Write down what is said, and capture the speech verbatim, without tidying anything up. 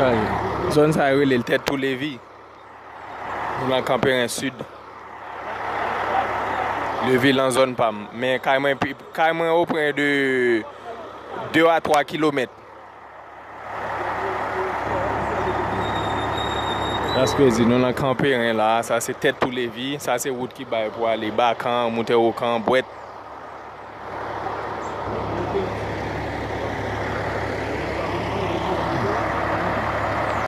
Kay. Zòn sa yo rele l Tèt Pou Levi. Nou nan Kanperen Sid. Levi nan zòn pa m. Men kay mwen pi, kay mwen opre de de a twa kilomèt. That's crazy. Nou nan Kanperen la. Sa se Tèt Pou Levi. Sa se wout ki bay pou ale Bakan, Montè Wokan, Bwèt.